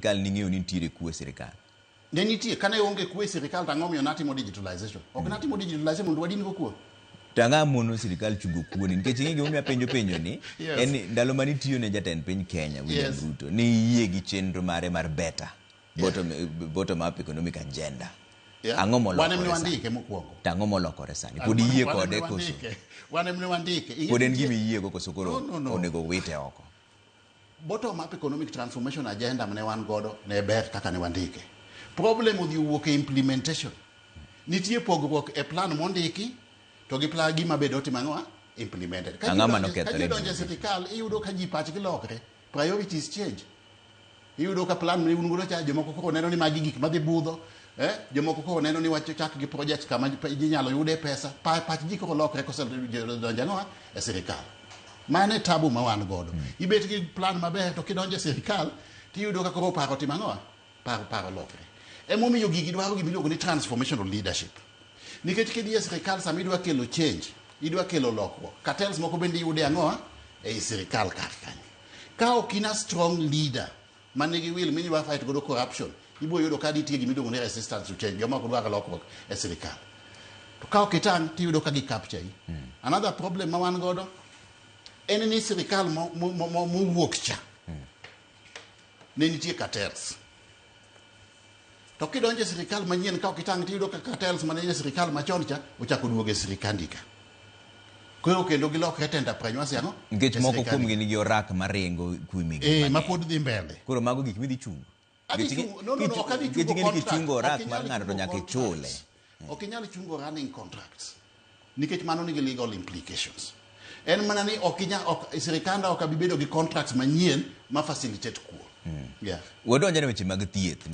Sirikal ning'eyo ni nitiere kuo e sirikal. Ne nitie. Kane onge kuo e sirikal, to ang'o miyo natimo digitalization? Ok natimo digitalization mondo wadin go kuo. To ang'o mono sirikal chungo kuoni? Nikech ing'e gimomiyo apenjo penjo ni en ni ndalo mane itiyo ne jatend piny Kenya William Ruto, ne iyie gi chenro mare mar better bottom up economic agenda. Ang'o Wan molokore emne sani? wandike mokwongo. To ang'o molokore sani? Pod iyie Wan kode emne koso? wandike. Wan emne wandike. Ing'e Pod en nitie gima iyiego koso koro No, no, no. onego wite oko? Bottom up economic transformation agenda mane wan godo ne ber kaka ne wandike. Problem odhi owuok e implementation. Nitie pogruok e plan mondiki to gi plan gima bende otimo ang'o? Implemented. Ka ji Ang'o mane ka ji okethore? donjo e sirikal, iyudo ka ji pachgi lokre. Priorities change. Iyudo ka plan mane un godo cha, jomoko koro neno ni magi gik madhi budho, jomoko koro neno ni wach chak gi projects kama ji nyalo yude pesa. Pach ji koro lokre kosedonjo ang'o e sirikal. Mano e tabu ma wan godo. Ibet gi plan maber, to kidonjo e sirikal tiyudo ka koro paro timo ang'o? Paro lokre. Emomiyo gigi dwaro gima iluongo ni transformational leadership. Nikech kidhi e sirikal, sama idwa kelo change, idwa kelo lokruok, cartels moko bende iyude ang'o ei sirikal kar kanyo. Ka ok in a strong leader manigi will minidwa fight godo corruption, ibiro yudo ka nitie gima iluongo ni resistance to change, joma ok dwar lokruok e sirikal. To ka ok itang', tiyudo ka gi capture yi. Another problem ma wan godo en ni sirikal mowuok cha ne nitie cartels. To kidonjo e sirikal manyien, ka ok itang', tiyudo ka cartels mane e sirikal machon cha ochako duogo e sirikandi ka. Koro kendo gilokre tenderpreneurs ang'o? Nikech E moko sirikandi. kuomgi nigi orak maringo kuom higni Ma mang'eny. pod dhi mbele. Koro mago gik midhi chungo. Adhi Nikech no, ok adhi nikech chungo ing'e ni contract. kichungo orak Ok mar inyal ng'ato to chungo nyaka contracts. ichule. Ok inyal chungo running contracts nikech mano nigi legal implications. En mana ni ok inyal, ok sirikanda ok abi bedo gi contracts manyien ma facilitate kuo. Wadonjo ne weche mag thieth.